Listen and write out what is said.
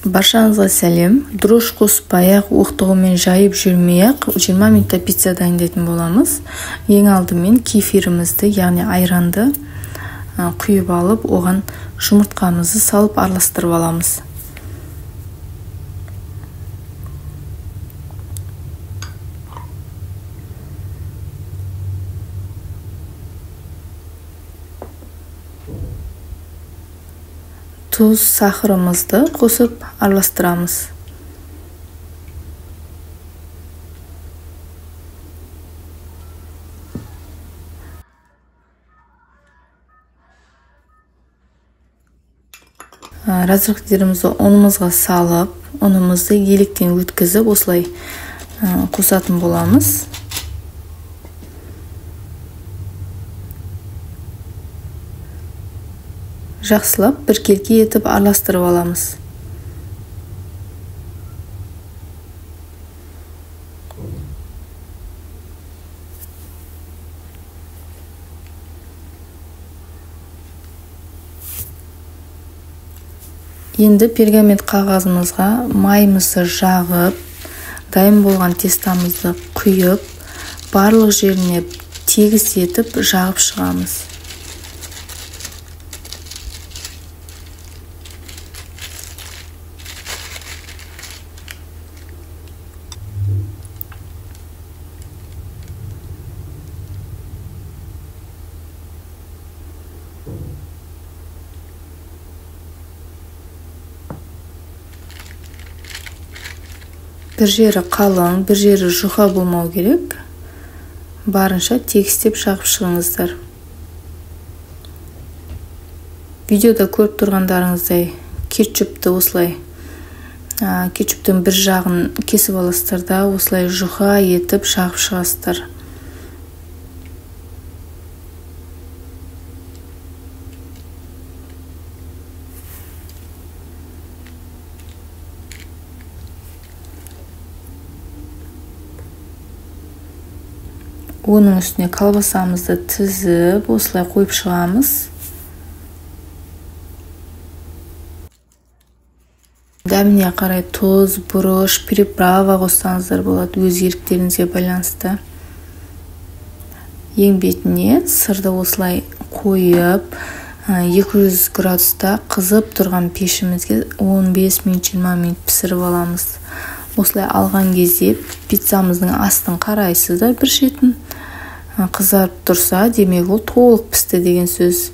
Баршаңызға сәлем. Дрожж қоспай-ақ, оқтығымен жайып жүрмей-ақ 20 минутта пицца дайындайтын боламыз. Ең алдымен кефирімізді, яғни айранды құйып алып, оған жұмыртқамызды салып араластырып аламыз. Тұз, сахарымызды қосып араластырамыз. Разрыхлителімізді ұнымызға салып, ұнымызды електен өткізіп, осылай қосатын боламыз. Жақсылап біркелкі етіп араластырып аламыз. Енді пергамент қағазымызға майымызды жағып, дайын болған тестамызды құйып, барлық жеріне тегіс етіп жағып шығамыз. Бір жері қалың, бір жері жұқа болмау керек. Барынша тегістеп жағып шығыңыздар. Видеода көріп тұрғандарыңыздай кетчупті осылай, кетчуптің бір жағын кесіп аласыздар да, осылай жұқа етіп жағып шығасыздар. Оның үстіне колбасамызды тізіп, осылай қойып шығамыз. Дәміне қарай тұз, бұрыш, приправа қоссаңыздар болады, өз еріктеріңізге байланысты. Ең бетіне сырды осылай қойып, 200 градуста қызып тұрған пешімізге 15 минут, 20 минут пісіріп аламыз. Осылай алған кезде пиццамыздың астын қарайсыздар, бір шетін қызарып тұрса, демек ол толық пісті деген сөз.